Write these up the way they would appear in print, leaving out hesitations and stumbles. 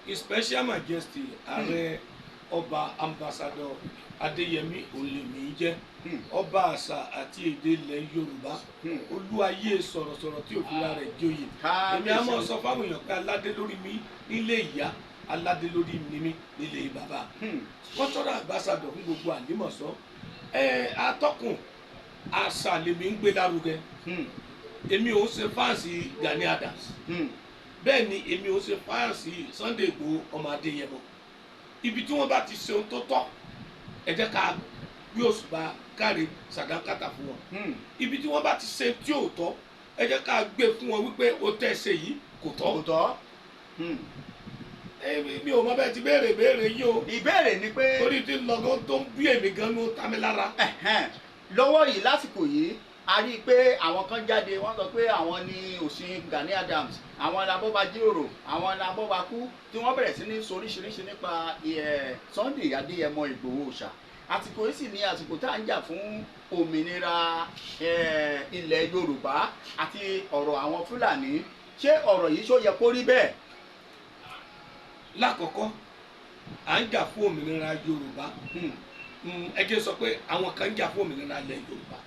His Special Majesty Ààrẹ Ọba Ambassador Adéyẹmí Olèmí jẹ́ ọba àṣà àti èdè ilẹ̀ Yorùbá, olúwayé sọ̀rọ̀sọ̀rọ̀ tí òfin rẹ̀ joyè. Èmi á mọ̀ sọ fáwọn èèyàn pé aládé lórí mi nílé ìyá, aládé lórí mi mi nílé bàbá, cultural ambassador fún gbogbo Àlímọ̀ṣọ́. Ẹ atọ́kùn, àṣà lèmi ń gbé lárugẹ. Èmi ò ṣe fans Gani Adams, bẹ́ẹ̀ ni èmi ò ṣe fans Sunday Igboho ọmọ Adéyẹmọ. Ibi tí wọ́n bá ti ṣe ohun tó tọ́, ẹ jẹ́ ká gbé òṣùbà káre sàdánkátà fún wọn. Ibi tí wọ́n bá ti ṣe tí ò tọ́, ẹ jẹ́ ká gbé fún wọn wípé o tẹ́ ṣe yìí kò tọ́. Kò tọ́. Mi ò mọ bẹ́ẹ̀ ti béèrè béèrè yìí o. Ìbéèrè ni pé torí tí lọ́gán tó ń bí èmi gan ló ta mi lára. Lọ́wọ́ yìí, lásìkò yìí, a rí i pé àwọn kan jáde, wọ́n sọ pé àwọn ni òsín Gani Adams, àwọn labọ́bajíròrò, àwọn labọ́bakú, tí wọ́n bẹ̀rẹ̀ sí ní sọ oríṣiríṣi nípa Sunday Adéyẹmọ Ìgbòho Òòṣà. Àsìkò yìí sì ni àsìkò tá à ń jà fún òmìnira ilẹ̀ Yorùbá àti ọ̀rọ̀ àwọn Fúlàní. Ṣé ọ̀rọ̀ yìí, ṣó yẹ kó rí bẹ́ẹ̀? Lákọ̀ọ́kọ́, à ń jà fún òmìnira Yorùbá. Ẹ jẹ́ sọ pé àwọn kan ń jà fún òmìnira ilẹ̀ Yorùbá,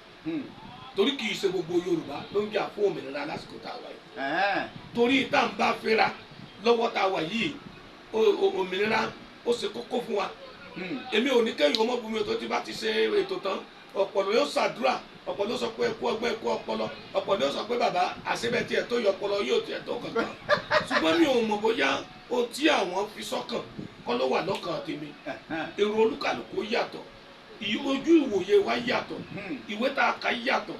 torí kì í ṣe gbogbo Yorùbá ló ń jà fún òmìnira lásìkò tá a wà yìí, torí tá à ń bá fẹ́ra lọ́wọ́ tá a wà yìí, òmìnira ó ṣe kókó fún wa. Èmi ò ní kéèyàn ọmọ bùnmi tó ti bá ti ṣe ètò tán, ọ̀pọ̀ ló yóò ṣàdúrà, ọ̀pọ̀ ló sọ pé ẹkú ọgbẹ́, ẹkú ọpọlọ, ọ̀pọ̀ ló sọ pé bàbá àṣebẹ̀ tiẹ̀ tó yọ ọpọlọ yóò tiẹ̀ tó kankan. Ṣùgbọ́n mi ò mọ̀ bóyá ohun tí àwọn fi sọ́kàn kọ́ ló wà lọ́kàn tèmi. Èrò olúkàlùkù yàtọ̀, ojú ìwòye wa yàtọ̀, ìwé tá a kà yàtọ̀,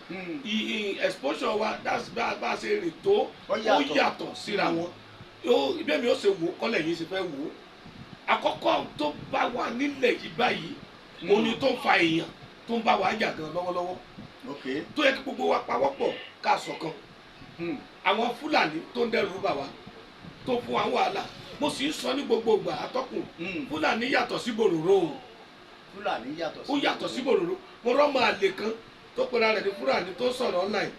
exposure wa, that's bá a ṣe rìn tó, ó yàtọ̀ síra wọn. Bẹ́ẹ̀ mi ó ṣe wò kọ́lẹ̀ yìí ṣe fẹ́ wò ó. Àkọ́kọ́ tó bá wà nílẹ̀ yìí báyìí, òun ni tó ń fa èèyàn tó ń bá wa jà gan lọ́wọ́lọ́wọ́, tó yẹ kí gbogbo wa pawọ́pọ̀ ká ṣọ̀kan. Àwọn Fúlàní tó ń dẹ́rù bà wá, tó fún wa wàhálà, mo sì ń sọ ní gbogbo ìgbà, atọ́kùn, Fúlàní yàtọ̀ sí bòròró o. Fúlàní yàtọ̀ sí Ó yàtọ̀ sí bòròró. Mo rọ́mọ àlè kan tó pera rẹ̀ ní Fúlàní tó sọ̀rọ̀ online,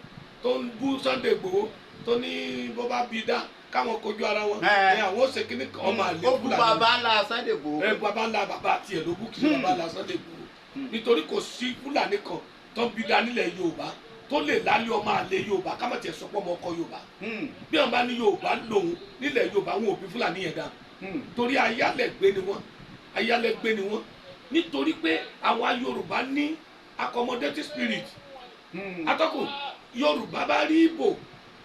tó ń bú Sunday Igboho, tó ní bó bá bí dá káwọn kojú ara wọn, ẹ àwọn ó ṣe kíní kan. Ọmọ àlè Ó bú Fúlàní. Bàbá ńlá Sunday Igboho. Ẹ bàbá ńlá bàbá tiẹ̀ ló bú, kì í ṣe bàbá ńlá Sunday Igboho, nítorí kò sí Fúlàní kan tó bí dá nílẹ̀ Yorùbá tó lè lálé ọmọ àlè Yorùbá, ká má tiẹ̀ sọ pé ọmọ ọkọ Yorùbá. Bí wọn bá ní Yorùbá lòun nílẹ̀ Yorùbá, wọn ò bí Fúlàní yẹn dá, torí ayálẹ̀gbé ni wọ́n, ayálẹ̀gbé ni wọ́n, nítorí pé àwa Yorùbá ní accommodative spirit. Atọ́kùn, Yorùbá bá rí Ìgbò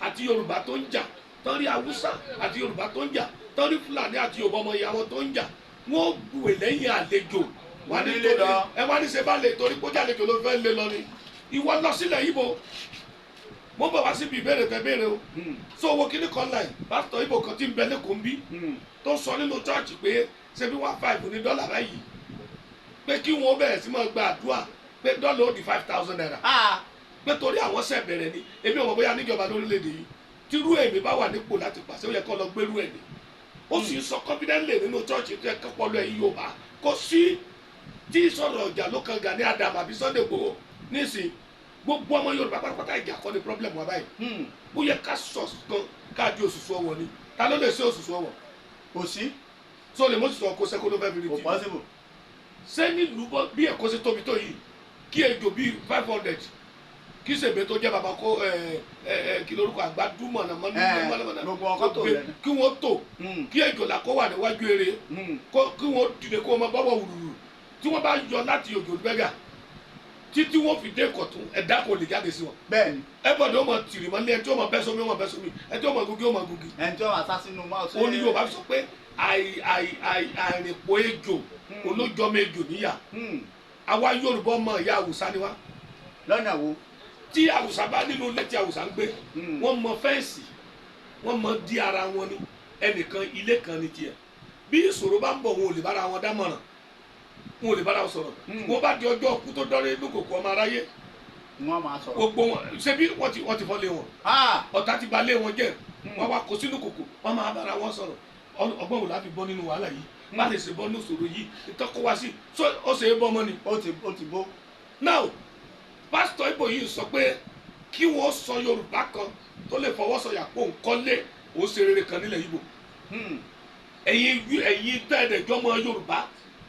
àti Yorùbá tó ń jà, tán rí Haúsá àti Yorùbá tó ń jà, tán rí Fúlàní àti Yorùbá ọmọ ìyá wọn tó ń jà, wọ́n gbùwè lẹ́yìn àlejò wà ní Nílé torí lọ. Ẹ wá ní ṣe bá lè torí kó jàlejò ló fẹ́ lé lọ ni. Ìwọ lọ sílẹ̀ Ìgbò. Mo bọ̀ wá síbi ìbéèrè tẹ béèrè o. So owó kíní kan láì pásítọ̀ Ìgbò kan tí ń bẹ lẹ́kọ̀ọ́ ń bí, tó sọ nínú church pé ṣe bí 1.5 ní dọ́là báyìí, pé kí wọ́n bẹ̀rẹ̀ sí máa gba àdúrà pé dọ́là ó di ₦5,000, pé torí àwọn ṣẹ̀ bẹ̀rẹ̀ ni. Èmi ò mọ̀ bóyá níjọba lórílẹ̀‐èdè yìí, tírú èmi bá wà nípò láti pàṣẹ, ó yẹ kó lọ gbérú ẹ̀ ni. Ó sì ń sọ confidently nínú church tó yẹ kó pọlọ ẹ̀yìn Yorùbá kò sí tí sọ̀rọ̀ ọjà ló kan Gani Adams àbí Sunday Igboho nísìn. Gbogbo ọmọ Yorùbá pátápátá, ìjà kọ́ ni problem wa báyìí. Ó yẹ ká sọ kan káàdì òṣùṣù ọwọ́ ni. Ta ló lè ṣe òṣùṣù ọwọ́? Kò sí. So lè mọ́ṣùṣù ọkọ sẹ́kọ́ ló fẹ́ fi rí Kò tì possible. Ṣé nílùú bọ́ bí Èkó ṣe tóbi tó yìí, kí ejò bíi 500, kí sèbè tó jẹ́ bàbá kó ẹ ẹ ẹ kí lórúkọ àgbàdúmọ̀ náà mọ́ Ẹ, gbogbo wọn kọ́ tò lẹ́nu. kí wọ́n tò, kí ejò là kó wà níwájú eré, kí wọ́n dìde kó wọ́n máa bọ́wọ́ wùrùrù, tí wọ́n bá yọ láti òjò gbẹ́gà títí wọ́n fi dé Ìkọ̀tún, ẹ̀dá kò lè jáde sí wọn. Ẹbọdọ ó mọ tìrì mọ́lé, ẹni tí ó mọ bẹ́ sómi ó mọ bẹ́ sómi, ẹni tí ó mọ gugi ó mọ gugi. Ẹni tí wọ́n máa sá sínú máa Ó ní Yorùbá fi sọ pé àì àì àì àìrìnpọ̀ ejò olójọmọ ejò níyà. Àwa Yorùbá, ọmọ ìyá Àwùsá ni wá. Lọ́nà wo? Tí Àwùsá bá nínú ilé tí Àwùsá ń gbé, wọ́n mọ fence, wọ́n mọ dí ara wọn ní ẹnìkan, ilé kan ní tiẹ̀. Bí ìṣòro bá ń bọ̀, wọn ò lè bára wọn dámọ̀ràn, wọn ò lè bára wọn sọ̀rọ̀. Wọ́n bá di ọjọ́ kú tó dọ́rẹ́ inú kòkó ọmọ aráyé, Wọ́n máa sọ̀rọ̀. Gbogbo wọn ṣé bí wọ́n ti fọ́ lé wọn, ọ̀tá ti ba lé wọn jẹ́, wọ́n wá kó sínú kòkò, wọ́n máa bára wọn sọ̀rọ̀. Ọgbọ́n wò láfi bọ́ nínú wàhálà yìí, má lè ṣe bọ́ nínú ìṣòro yìí ìtọ́kọ wá sí so ó ṣe é bọ́ mọ́ ni. Ó ti bó. Now, pásítọ̀ Ìgbò yìí sọ pé kí wọ́n sọ Yorùbá kan tó lè fọwọ́ sọ̀yà pé òun kọ́lé, òun ṣe rere kan nílẹ̀ Ìgbò. Ẹ̀yin tẹ́ẹ̀dẹ̀jọ́ mọ Yorùbá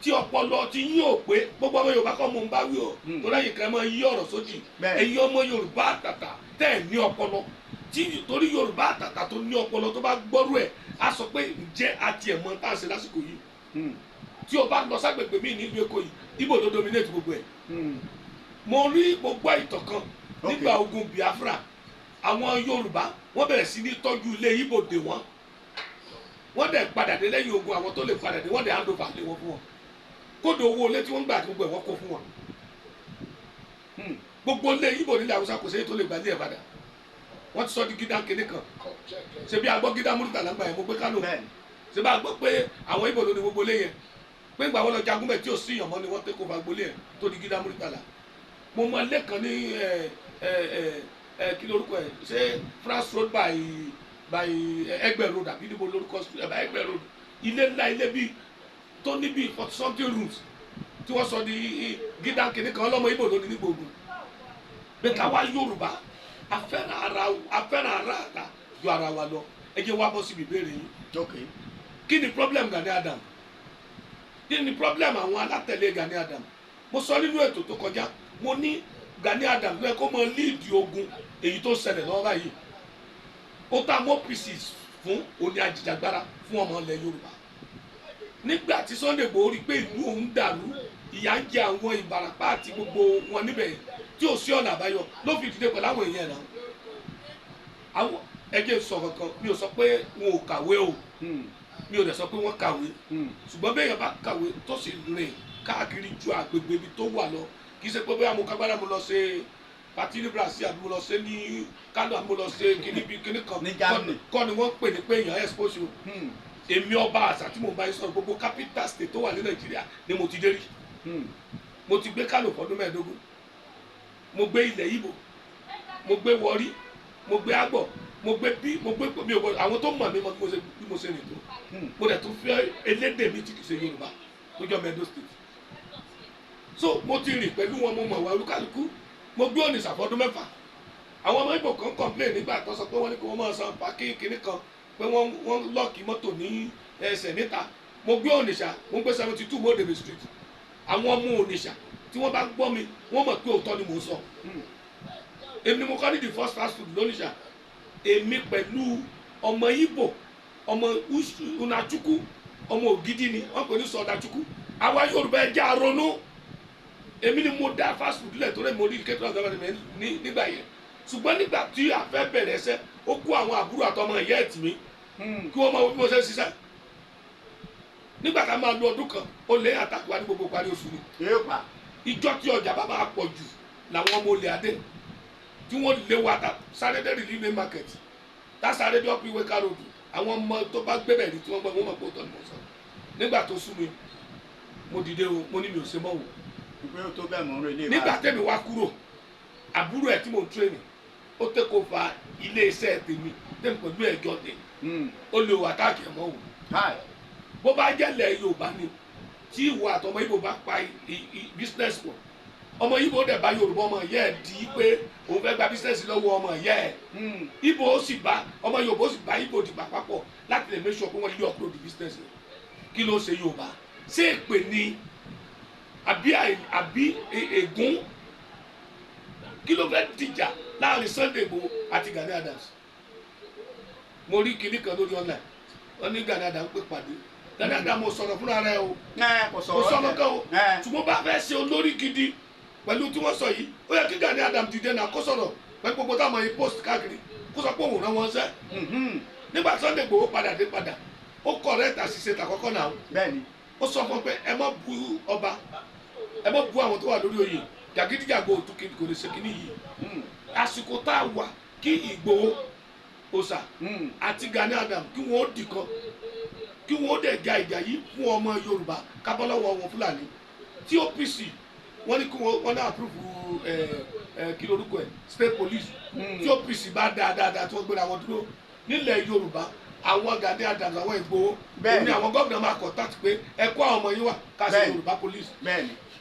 tí ọpọlọ ti yín ò pé, gbogbo ọmọ Yorùbá kọ́ mo ń bá wí o, torí ẹ̀yin kan máa yí ọ̀rọ̀ sódì. Ẹ̀yin ọmọ Yorùbá àtàtà tẹ́ ẹ̀ ní ọpọlọ, tí torí Yorùbá àtàtà tó ní ọpọlọ tó bá gbọ́rú ẹ̀ á sọ pé ǹjẹ́ àti ẹ̀ mọ tá à ń ṣe lásìkò yìí? Tí o bá lọ ságbègbè míì nílùú Èkó yìí, Ìgbò ló dominate gbogbo ẹ̀. Mo rí gbogbo ìtàn kan nígbà ogun Biafra, àwọn Yorùbá wọ́n bẹ̀rẹ̀ sí ní tọ́jú ilé Ìgbò dè wọ́n, wọ́n dẹ̀ padà dé lẹ́yìn ogun. Àwọn tó lè padà dé, wọ́n dẹ̀ hand over lé wọn fún wọn, kódò owó ilé tí wọ́n ń gbà àti gbogbo ẹ̀ wọ́n kó fún wọn. Gbogbo ilé Ìgbò nílẹ̀ Haúsá, kò sẹ́yìn tó lè gbà ilé ẹ̀ padà. Wọ́n ti sọ di gídá kéde kan. Ṣe bí a gbọ́ gídá Murtala gbà yẹn, mo gbé Kánò. Ṣe bá a gbọ́ pé àwọn Ìgbò ló ní gbogbo ilé yẹn, pé ìgbà wọn lọ jagun bẹ̀ tí ò sí ìyàn mọ́ ni wọ́n tẹ́ kó fa gbolé yẹn tó di gídá Murtala. Mo mọ ilé kan ní ẹ ẹ ẹ ẹ kí lórúkọ ẹ, ṣé France Road by Ẹgbẹ́ Road àbí níbo lórúkọ ẹ, by Ẹgbẹ́ Road, ilé ńlá, ilé bíi tó ní bíi 40 something rooms tí wọ́n sọ di gídá kìnìún kan, ọlọ́mọ Ìgbò ló ní ní gbogbo bẹ́ẹ̀. Ká wá Yorùbá, afẹ́ràn ara, afẹ́ràn ara àta ju ara wa lọ. Ẹ jẹ́ wá bọ́ síbi ìbéèrè yín. Kí ni problem Gani Adams? Kí ni problem àwọn alátẹ̀lé Gani Adams? Mo sọ nínú ètò tó kọjá, mo ní Gani Adams ló yẹ kó mọ lead ogun èyí tó ṣẹlẹ̀ lọ́wọ́ báyìí. Ó tá mọ́ OPC fún oní ajìjàgbara fún ọmọ ilẹ̀ Yorùbá. Nígbà tí Sunday Igboho rí pé ìlú òun dàrú, ìyà ń jẹ àwọn Ìbàràpá àti gbogbo wọn níbẹ̀ tí ò sí ọ̀nà àbáyọ, ló fi dìde pẹ̀lú àwọn èèyàn náà. Àwọn ẹjẹ sọ kankan, mi ò sọ pé wọn ò kàwé o, mi ò dẹ̀ sọ pé wọ́n kàwé, ṣùgbọ́n bẹ́ẹ̀ yẹn bá kàwé tó sì rìn káàkiri ju àgbègbè ibi tó wà lọ, kì í ṣe pé bóyá mo kágbára mo lọ ṣe party ní Brazil àbí mo lọ ṣe ní Kano àbí mo lọ ṣe kíní bí kíní kan Ní Germany. Kọ́ ni wọ́n pè ní pé èèyàn expose o. Èmi ọba àṣà tí mo bá yín sọ̀rọ̀, gbogbo capital state tó wà ní Nàìjíríà ni mo ti dé rí. Mo ti gbé Kano fọdún 15, mo gbé ilẹ̀ Ìgbò, mo gbé Warri, mo gbé Agbọ̀, mo gbé bí mo gbé mi ò gbọ́dọ̀. Àwọn tó mọ̀ mí mọ̀ bí mo ṣe rìn tó. Mo dẹ̀ tún fẹ́ elédè mi tí kì í ṣe Yorùbá tó jọ Edo State, so mo ti rìn pẹ̀lú wọn, mo mọ̀ wá olúkálukú. Mo gbé Onitsha fọdún 6. Àwọn ọmọ Ìgbò kan complain nígbà tó sọ pé wọ́n ní kí wọ́n máa san parking kìíní kan, pé wọ́n lock mọ́tò ní ẹsẹ̀ níta. Mo gbé Onitsha, mo gbé 72 Modebe Street. Àwọn ọmọ Onitsha tí wọ́n bá gbọ́ mi, wọ́n mọ̀ pé òótọ́ ni mò ń sọ. Èmi ni mo kọ́ ní the first fast food l'Onitsha, èmi pẹ̀lú ọmọ Ìgbò, ọmọ Unachukwu, ọmọ Ògidì ni wọ́n pè ní Sọdachukwu. Àwa Yorùbá, ẹ jẹ́ a ronú. Èmi ni mo dá fast food lẹ̀ torí mo rí kékeré ọ̀gá mi ní nígbà yẹn. Ṣùgbọ́n nígbà tí a fẹ́ bẹ̀rẹ̀ ẹsẹ̀, ó kó àwọn àbúrò àtọmọ ìyá ẹ̀ tì mí kí wọ́n máa wo bí mo ṣe ń ṣiṣẹ́. Nígbà tá a máa lo ọdún kan, ó lé àtàkùn wa ní gbogbo parí oṣù ni. Èèpà. Ìjọ tí ọjà bá máa pọ̀ jù làwọn ọmọ olè adé tí wọ́n lé wa ta sáré dé Relief Main Market, tá sáré dé Upper Iweka Road. Àwọn ọmọ tó bá gbé bẹ̀rẹ̀ tí wọ́n gbọ́, wọ́n mọ̀ pé ó tọ́ ni mo sọ. Nígbà tó sú mi, mo dìde o, mo ní mi ò ṣe mọ́ o. Ìpè ó tó bẹ́ẹ̀ mọ̀ ń relé. Nígbà tẹ́mi wá kúrò, àbúrò ẹ̀ tí mo ń train, ó take over ilé iṣẹ́ tèmi, tèmi pẹ̀lú ẹ̀jọ́ tè ó lè wà táàkì ẹ̀ mọ́ o. Bó bá jẹ́lẹ̀ Yorùbá ni tí ìwọ àtọmọ Ìgbò bá pa business pọ̀, ọmọ Ìgbò dẹ̀ bá Yorùbá ọmọ ìyá ẹ̀ di pé òun fẹ́ gba business lọ́wọ́ ọmọ ìyá ẹ̀, Ìgbò ó sì bá ọmọ Yorùbá, ó sì bá Ìgbò dìgbà papọ̀ láti lè make sure pé wọ́n lé ọkùnrin di business yẹn. Kí ló ṣe Yorùbá? Ṣé èpè ni àbí ègún? Kí ló fẹ́ dìjà láàrin Sunday Igboho àti Gani Adams? Mo rí kinní kan lórí online, wọ́n ní Gani Adams pé pàdé Gani Adams. Mo sọ̀rọ̀ fúnra rẹ̀ o. Ẹ kò kò sọ̀rọ̀. Sọ̀rọ̀ kan o. Ẹ. Ṣùgbọ́n bá fẹ́ ṣe olórí gidi pẹ̀lú tí wọ́n sọ yìí, ó yẹ kí Gani Adams dìde náà kó sọ̀rọ̀ pẹ̀lú gbogbo táwọn yìí post káàkiri, kó sọ pé òun rán wọn ṣẹ́. Nígbà Sunday Igboho padà dé padà, ó correct àṣìṣe tàkọ́kọ́ náà. Ó sọ fún ọ pé ẹ má bu ọba, ẹ má bu àwọn tó wà lórí oyè, jàgídíjàgbò òtún kò lè ṣe kínní yìí. Àsìkò tá a wà kí Ìgbòho òòṣà àti Gani Adams kí wọ́n ó dìkan, kí wọ́n ó dẹ̀ ja ìjà yìí fún ọmọ Yorùbá kábọ́lọ́wọ́ wọn Fúlàní tí OPC wọ́n ní kí wọ́n ní approve ẹ ẹ kí lorúkọ ẹ, state police. Tí OPC bá dáa dáadáa, tí wọ́n gbéra wọn dúró nílẹ̀ Yorùbá, àwọn Gani Adams, àwọn Ìgbòho ní àwọn gómìnà máa contact pé ẹ kó àwọn ọmọ yín wá ká ṣe Yorùbá police.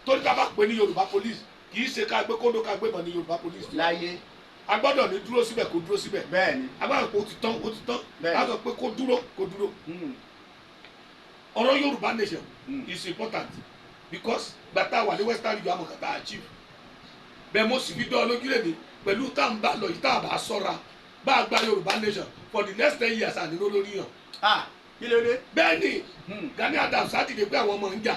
Torí tá a bá pè ní Yorùbá police, kì í ṣe ká gbé kóńdó ká gbé ìbọn ní Yorùbá police. Láyé. A gbọ́dọ̀ ní dúró síbẹ̀ kó dúró síbẹ̀. A bá rò pé ó ti tán, ó ti tán. A sọ pé kó dúró, kó dúró. Ọ̀rọ̀ Yorùbá nation is important because gbàtà wà ní Western Region, àmọ̀ kàtà achieve bẹ́ẹ̀. Mo sì fi dán ọ lójúlẹ̀ mi pẹ̀lú tá à ń bá lọ yìí, tá a bá sọ́ra, bá a gba Yorùbá nation for the next 10 years, àní lórí yàn. Ah, kí ló dé? Bẹ́ẹ̀ ni. Gani Adams á dìde pé àwọn ọmọ ń jà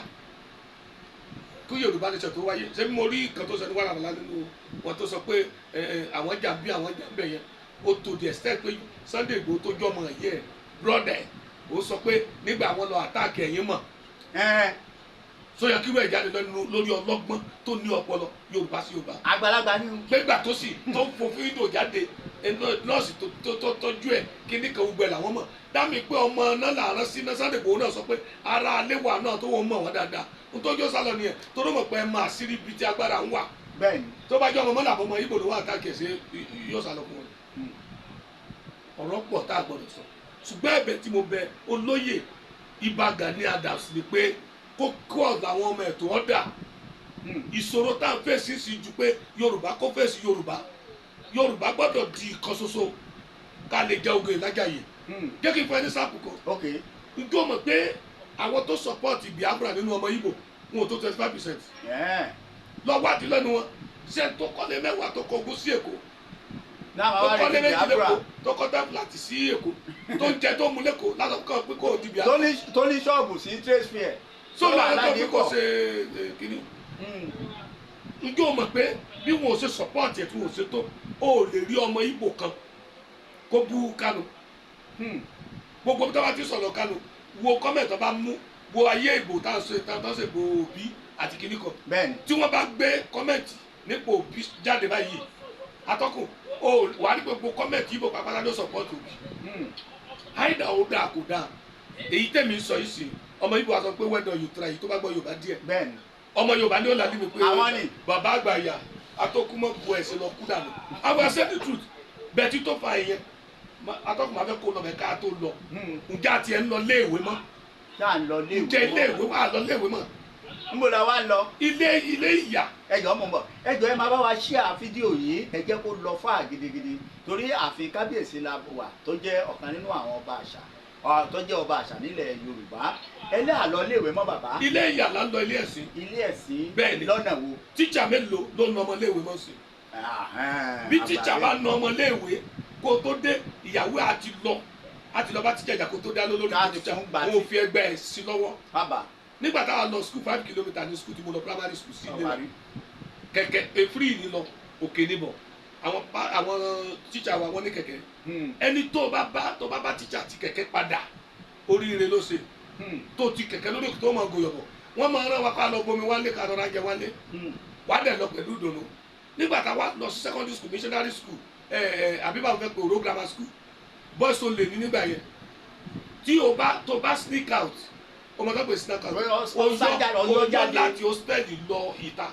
kí Yorùbá nation tó wáyé. Ṣé mo rí nǹkan tó sọ ní wàràwàlà nínú wọn tó sọ pé ẹ, ẹ, àwọn jà bí àwọn jà ń bẹ̀ yẹn? Ó tó the extent pé Sunday Igboho tó jọmọ yẹ brother ó sọ pé nígbà wọn lọ attack ẹ̀yìn mọ̀ sọ yẹ kí wọ́n jáde lẹ́nu lórí ọlọ́gbọ́n tó ní ọpọlọ Yorùbá sí Yorùbá. Àgbàlagbà ni o. Gbégbà tó sì tó ń fo fídíò jáde, nọ́ọ̀sì tó tọ́jú ẹ̀ kíní kan, gbogbo ẹ̀ làwọn mọ̀ dámì pé ọmọ náà làárọ̀ sí náà. Sunday Igboho náà sọ pé ara alẹ́ wà náà tó wọ́n mọ̀ wọ́n dáadáa. N tó jó sálọ nìyẹn tó ló mọ̀ pé ẹ máa sírí ibi tí agbára ń wà. Tó bá jẹ́ ọmọ mọ́là, àbọ̀mọ Ìgbò ló wà táàkì ẹ̀, ṣe yóò sálọ fún wọn? Ọ̀rọ̀ pọ̀ tá a gbọ́dọ̀ sọ, ṣùgbọ́n ẹ̀bẹ̀ tí mo bẹ̀ olóyè Ìbà Gani Adams ni pé kó kó ọ̀dọ̀ àwọn ọmọ ẹ̀tọ́ ọ̀dà. Ìṣòro tá à ń fèsì sí ju pé Yorùbá kó fèsì Yorùbá. Yorùbá gbọ́dọ̀ di ìkan ṣoṣo ká lè jẹ ogun ìlájàyè. Jẹ́ kí n fún ẹ ní sáàpù kan. Njó mọ̀ pé àwọn tó support Biafra nínú ọmọ Ìgbò, wọn ò tó 25%? Lọ́wọ́ àti lẹ́nu wọn, ṣé tó kọ́lé 10 tó kọ́ 20 sí Èkó, náà tó máa wá kọ́lé retí 2 Biafra. lẹ́kọ̀ọ́, tó kọ́ ten flat sí Èkó, tó ń jẹ tó mu lẹ́kọ̀ọ́ lásán kan pé kò di Biafra? Tó ní ṣọ́ọ̀bù sí trade fair. Sóòlù tó wà àwọn tó fi kò Ládìpọ̀. ṣe kínní. Njó mọ̀ pé bí wọn ò ṣe support ẹ̀ tí wọn ò ṣe tó, o ò lè rí ọmọ Ìgbò kan kó bú Kánú. Gbogbo bí tó bá ti sọ̀rọ̀ Kánú, wo comment tó bá mú, wo ayé ìbò tá à ń ṣe, tá à ń ṣe ìbò Òbí àti kínní kan, tí wọ́n bá gbé comment nípò Òbí jáde báyìí, atọ́kùn, o wà ní gbogbo comment ìbò pàápàá ló support Òbí. Àìdá ó dáa kò dáa, èyí tẹ̀mí ń sọ yìí sí ọmọ Ìgbò wa sọ pé well done, you try. Yìí tó bá gbọ́ Yorùbá díẹ̀, ọmọ Yorùbá ní ó làlí mi pé Àwọn ni. bàbá àgbà ìyá atókùnmọ́ bu ẹ̀sìn lọ kú dànù. I will accept the truth. Bẹ́ẹ̀ tí tó fa ìyẹn, atọ́kùn máa fẹ́ kó lọ bẹ̀ ká tó lọ. Ǹjẹ́ àti ẹ̀ ń lọ léèwé mọ́? Ṣáà ń lọ léèwé. Ǹjẹ́ iléèwé wà lọ léèwé mọ́? Níbo la wá ń lọ? Ilé ìyà. Ẹjọ́ mọ̀ ń bọ̀. Ẹjọ́, ẹ máa bá wa share fídíò yìí, ẹ jẹ́ kó lọ fà gidigidi, torí ààfin kábíyèsí la wà, tó jẹ́ ọ̀kan nínú àwọn ọba àṣà, tó jẹ́ ọba àṣà nílẹ̀ Yorùbá. Ẹlẹ́ àlọ́ léèwé mọ́, bàbá? Ilé ìyà là ń lọ, ilé ẹ̀sìn. Ilé ẹ̀sìn? Bẹ́ẹ̀ni. Lọ́nà wo? Tíṣà mélòó ló ń na ọmọ léèwé mọ́ sí? Bí tíṣà bá na ọmọ léèwé kó tó dé, ìyàwó àti lọ àti lọ bá tíṣà ìjà kó tó dá lórí. Ká ti tíṣà fún gbà tí. òun ò fi ẹgbẹ́ ẹ̀ sí lọ́wọ́. Bàbá. Nígbà táwa lọ school, 5 kilometre ní school tí mo lọ primary school sí ilé wa. Ọ̀parí. Kẹ̀kẹ́ efiri ní lọ òkè níbọ̀. Àwọn tíṣà wa, wọ́n ní kẹ̀kẹ́. Ẹni tó bá bá tíṣà ti kẹ̀kẹ́ padà, oríire ló ṣe. Tó ti kẹ̀kẹ́ lórí òkè tó máa gòyọ̀bọ̀, wọ́n máa rán wa ká lọ bomi wálé, ká rọra jẹ wálé. Wà á dẹ̀ lọ pẹ̀lú ìdùnnú. Nígbà táwa lọ sí secondary school, missionary school, ẹ ẹ àbí báwo fẹ́ pé Òró Grammar School, boys only ní nígbà yẹn. Tí o bá tó bá sneak out, o mọ̀ tó pé sneak out, Ó sájà, o ó yọ jáde. láti hostel lọ ìta,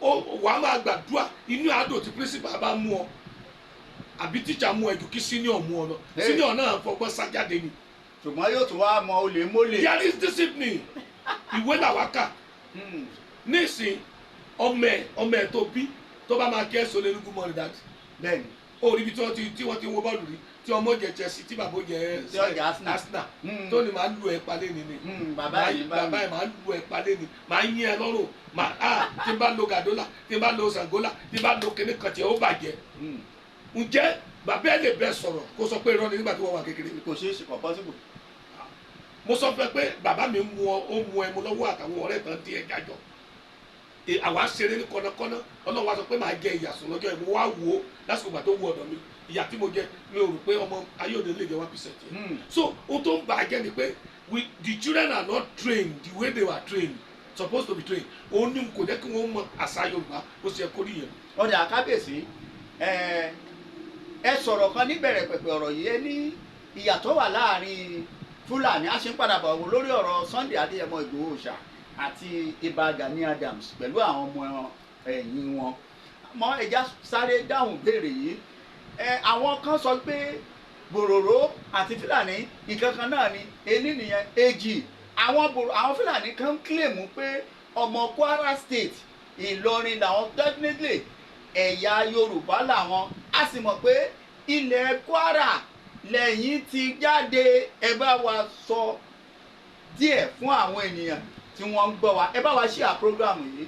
ó wà á máa gbàdúrà inú àdó tí principal bá mú ọ àbí teacher mú ẹ ju kí senior mú ọ lọ. Hey. Senior náà fọgbọ́n sájáde ni. Ṣùgbọ́n yóò tún wá mọ olè mólè. There is discipline. Ìwé làwa kà. Nísìn, ọmọ ẹ tó bí, tó bá máa kí ẹ sọ lẹ́nu, "Good morning, daddy." Ó rí ibi tí wọ́n ti wo bọ́ọ̀lù rí, tí ọmọ jẹ Chelsea, tí bàbá jẹ Tí ó jẹ Arsenal. Arsenal, tó ní máa lu ẹ palẹ́ ni ni. Bàbá yìí bá Bàbá mi. yìí máa lu ẹ palẹ́ ni, máa yín ẹ lọ́rùn, máa á tí n bá lo Gàdólà, tí n bá lo Sangola, tí n bá lo kíní kan tí ó bàjẹ́. Ǹjẹ́ bàbá ẹ lè bẹ sọ̀rọ̀ kó sọ pé irọ́ ni nígbà tí wọ́n wà kékeré? Kò ṣeé ṣe, kò possible. Mo sọ fún ẹ pé bàbá mi mú ọ, ó mu ẹmu lọ́wọ́ àtàwọn ọ̀rẹ́ tán di ẹja jọ. Àwa ṣeré ní kọ́nàkọ́nà. Ọlọ́run wa sọ pé màá jẹ ìyà sùn lọ́jọ́ yẹn. Mo wá wò ó lásìkò ìgbà tó wù ọ̀dọ̀ mi, ìyà tí mo jẹ, mi ò rò pé ọmọ ayé òde lè jẹ 1% yẹn. So ohun tó ń bà á jẹ́ ni pé the children are not trained the way they were trained, supposed to be trained. Òun ní kò jẹ́ kí wọ́n mọ àṣà Yorùbá bó ṣe yẹ kó rí yẹn. Ọ̀dà kábíyèsí, ẹ ẹ sọ̀rọ̀ kan níbẹ̀rẹ̀ pẹ̀pẹ̀ ọ̀rọ̀ yìí. Ẹ ní ìyàtọ̀ wà láàrin Fúlàní. A ṣe ń padà bọ̀ wò lórí ọ̀rọ̀ Sunday Adéyẹmọ Ìgbòho Òòṣà àti Ìbà Gani Adams pẹ̀lú àwọn ọmọ ẹ̀yìn wọn. Mọ ẹja sáré dáhùn béèrè yìí. Ẹ àwọn kan sọ pé bòròró àti Fúlàní ìkankan náà ni. Ení nìyẹn. Èjì, àwọn Fúlàní kan ń claim pé ọmọ Kwara State, Ìlọrin làwọn. Definitely ẹ̀yà Yorùbá làwọn. A sì mọ̀ pé ilẹ̀ Kwara lẹ́yìn ti jáde. Ẹ bá wa sọ. díẹ̀ fún àwọn ènìyàn tí wọ́n ń gbọ́ wa. Ẹ bá wa share program yìí.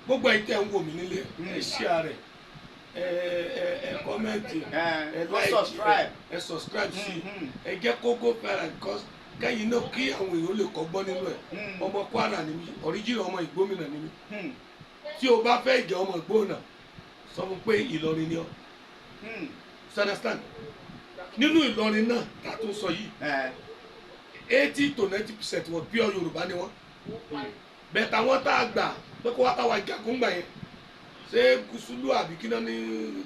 Gbogbo ẹ̀yin tẹ́ ń wò mí nílé, ẹ share rẹ̀, ẹ ẹ ẹ comment, ẹ kó like, subscribe. Ẹ subscribe sí i, ẹ jẹ́ kó go viral, because kẹ́yìn náà, kí àwọn èèyàn lè kọ́gbọ́n nínú ẹ̀. Ọmọ Kwara ni mí, original ọmọ Ìgbómìnà ni mí. Tí o bá fẹ́ jẹ́ ọmọ Ìgbómìnà, sọ fún pé Ìlọrin ni ọ́. You understand? Nínú Ìlọrin náà tá a tún sọ yìí, 80 to 90% wọn, pure Yorùbá ni wọn. Bẹ́ẹ̀ táwọn tá a gbà pé kó wá bá wa jagun gbà yẹn, ṣé Gúúsùlù àbí kí náà ní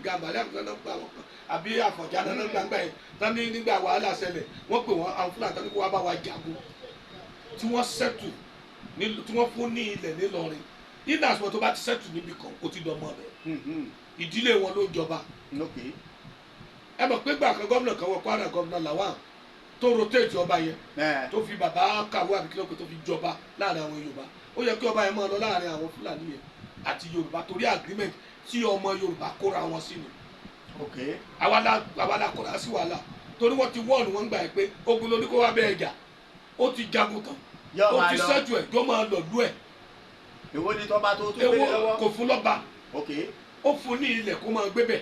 Gàmbàrí àbí náà gbà wọn kan àbí Àfọ̀njá náà gbà gbà yẹn tán ní nígbà wàhálà ṣẹlẹ̀, wọ́n pè wọ́n, àwọn Fúlàní tán ní kó wá bá wa jagun, tí wọ́n settle ní, tí wọ́n fún ní ilẹ̀ nílọrin. Nínú àsùnwọ̀n tó bá ti settle níbi kan, ó ti dọmọ rẹ̀. Ìdílé wọn ló jọba. Ẹ mọ̀ pé gbà kan, gómìnà kan wọ Kwara, Gómìnà Lawan, tó rotate ọba yẹn, tó fi bàbá kàwé àbí kílókè tó fi jọba láàrin àwọn Yorùbá. Ó yẹ kí ọba yẹn máa lọ láàrin àwọn Fúlàní yẹn àti Yorùbá, torí agreement tí ọmọ Yorùbá kóra wọn sí ni. Àwa la kóra sí wàhálà, torí wọ́n ti wọ́ọ̀nù wọn gbà yẹn pé ogun ló ní kó wá bẹ́ẹ̀ jà, ó ti jagun tán, Yóò ó máa ti lọ. sẹ́jù ẹ̀, yóò máa lọ lú ẹ̀. Èwo ni tọ́ba tó tún Èwo gbélé lọ́wọ́? Kò fún lọ́ba. Ó fún ní ilẹ̀ kó máa gbé bẹ̀.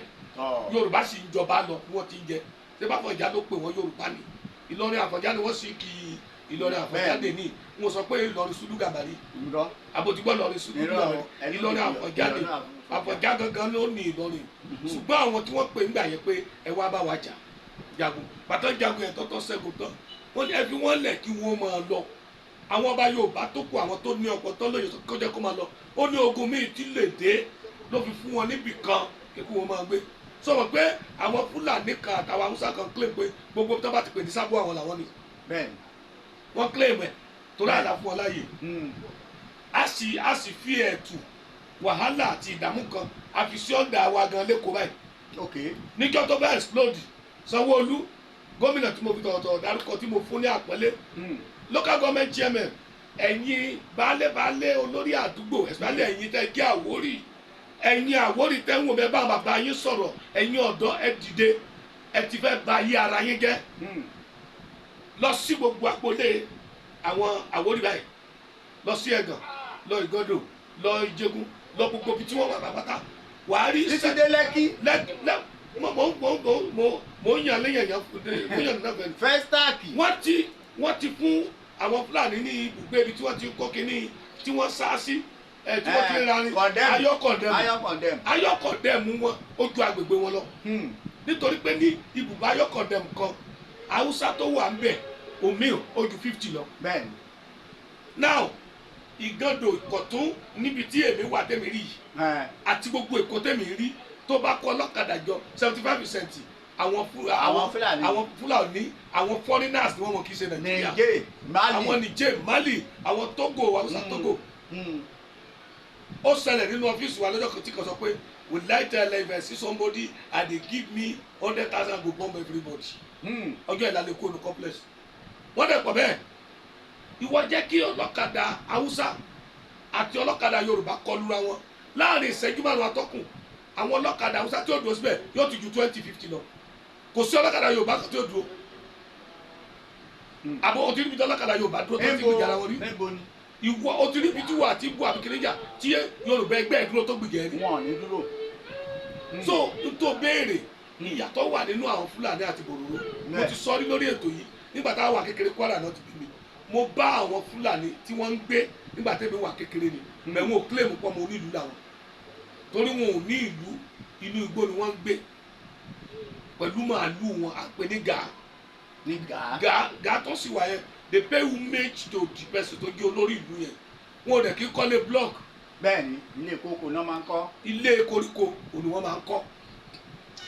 Yorùbá sì ń jọba lọ bí wọ́n ti ń jẹ. Ṣé bá Àfọ̀njá ló pè wọ́n? Yorùbá ni Ìlọrin. Àfọ̀njá ni wọ́n sì kì í Ìlọrin Àfọ̀njá dè ní. Wọ́n sọ pé Ìlọrin Sùlù Gàmbàrí. Irọ́. Àbòtúgbọ́ Ìlọrin Sùlù Irọ́. Gàmbàrí. Ẹni Ìlọrin tó Àfọ̀njá ni. Ìlọrin Àfọ̀njá gangan ló ní Ìlọrin. Ṣùgbọ́n àwọn tí wọ́n pè ńgbà yẹn pé ẹ wá bá wa jà jagun, pàtó jagun yẹn tọ́tọ́ ṣẹ́gun tán, wọ́n ní ẹ fi wọ́n lẹ̀ kí wọ́n máa lọ. Àwọn ọba Yorùbá tó kù, àwọn tó ní ọ̀pọ̀ tó lóye, kó jẹ́ kó máa lọ. Ó ní ogun míì tí lè dé ló fi fún wọn níbì kan kíkú wọn máa gbé. Sọ̀rọ̀ pé àwọn Fúlàní kan àtàwọn Haúsá kan claim pé gbogbo tó bá ti pè ní sábò, àwọn làwọn ni. Wọ́n claim ẹ̀ torí àlà fún wọn láàyè. A sì fi ẹ̀tù wàhálà àti ìdààmú kan a fi sí ọ̀dà wa gan lẹ́kọ̀ọ́ báyìí. Níjọ́ tó bá explode, Sanwó-Olú, gómìnà tí mo fi tọ̀wọ̀tọ̀wọ̀ dárúkọ, tí mo fún ní àpọ́nlé, local government chairman, ẹ̀yin baálé baálé, olórí àdúgbò, especially ẹ̀yin tẹ́ jẹ́ Àwórì, ẹ̀yin Àwórì tẹ́ ń wò bẹ́ẹ̀, bá bàbá yín sọ̀rọ̀. Ẹ̀yin ọ̀dọ́, ẹ dìde, ẹ ti fẹ́ ba ayé ara yín jẹ́. Lọ sí gbogbo agboolé àwọn Àwórì báyìí, lọ sí Ẹ̀gàn, lọ Ìgàndò, lọ Ìjẹ̀gùn, lọ gbogbo ibi tí wọ́n wà pátá, wàá rí. Títí dé Lẹ́kí. Lẹ lẹ mo mo mo mo mo mo ń yàn léyàn yàn mo yàn náà fẹ́. Festac. Wọ́n ti fún àwọn Fúlàní ní ibùgbé ibi tí wọ́n ti kó kínní tí wọ́n sá sí ẹ, tí wọ́n ti ń rarin. Condemn. Ayọ́ condemn. Ayọ́ condemn. Ayọ́ condemn wọn, ó ju agbègbè wọn lọ, nítorí pé ní ibùgbé ayọ́ condemn kan, Haúsá tó wà ń bẹ̀ omi ó ju 50 lọ. Now, Ìgàndò, Ìkọ̀tún, níbi tí èmi wà tẹ́mi rí yìí, àti gbogbo Èkó tẹ́mi rí, tó bá kọ́ ọlọ́kadà jọ, 75% àwọn Àwọn Fúlàní. Àwọn Fúlàní, àwọn foreigners ni wọ́n mọ̀, kì í ṣe Nàìjíríà. Niger, Mali. Àwọn Niger, Mali, àwọn Togo, Haúsá Togo. Ó ṣẹlẹ̀ nínú ọ́fíìsì wa lọ́jọ́ kan tí kan sọ pé, "Will I tell if I see somebody and they give me 100,000, go bomb everybody." Ọjọ́ ìlàlẹ̀ kó nu complex wọ́n dẹ̀ pọ̀ bẹ́ẹ̀. Ìwọ jẹ́ kí ọlọ́kadà Haúsá àti ọlọ́kadà Yorùbá kọlura wọn láàrin ìṣẹ́jú 5, atọ́kùn, àwọn ọlọ́kadà Haúsá tí ó dúró síbẹ̀ yóò ti ju 20, 50 lọ. Kò sí ọlọ́kadà Yorùbá kan tí ó dúró. Àbọ̀ o ti ríbi tí ọlọ́kadà Yorùbá dúró tó ti gbìjà ara wọn rí? Níbo ni? Ìwọ, o ti ríbi tí wà àti bu àbíkíníjà tí Yorùbá ẹgbẹ́ ẹ̀ dúró tó gbìjà ẹ̀ rí? Wọn ò ní dúró. So n tó béèrè, ìyàtọ̀ wà nínú àwọn Fúlàní àti Bòròró. Mo ti sọ rí lórí ètò yìí, nígbà táwa wà kékeré, Kwara náà ti bí mi, mo bá àwọn Fúlàní tí wọ́n ń gbé nígbà tẹ́mi wà kékeré ni mẹ̀wọ̀n ò claim pọ̀ mọ́ onílùú làwọn, torí wọn ò ní ìlú, inú igbó ni wọ́n ń gbé pẹ̀lú màálù wọn, àpè ní gàá. Ní gàá. Gàá, gàá tó sì wà yẹn, they pay homage to the person tó jẹ́ olórí ìlú yẹn. Wọn ò dẹ̀ kí kọ́lé block. Bẹ́ẹ̀ni, ilé kókó náà máa ń kọ́. Ilé koríko òní wọ́n máa ń kọ́.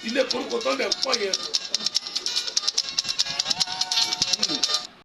Ilé koríko tó ń dẹ̀ kọ́ yẹn,